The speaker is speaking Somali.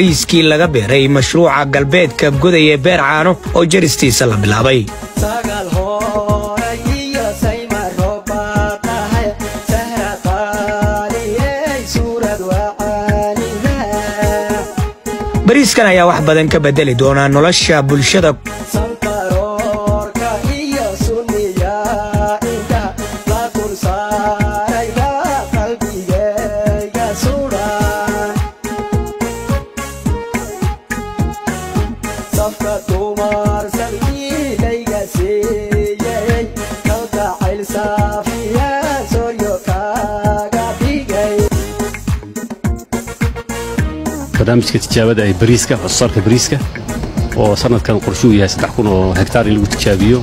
Bariiskii laga beeray mashruuca galbeedka Goday ee Beer Caano oo jaristiisa la bilaabay. Bariiskan ayaa wax badan ka bedeli doonaa nolosha bulshada. Barnaamijka tijaabada ee bariiska, wax soo saarka bariiska oo sanadkan qorshuu yahay 3000 oo hektaar in lagu tijaabiyo.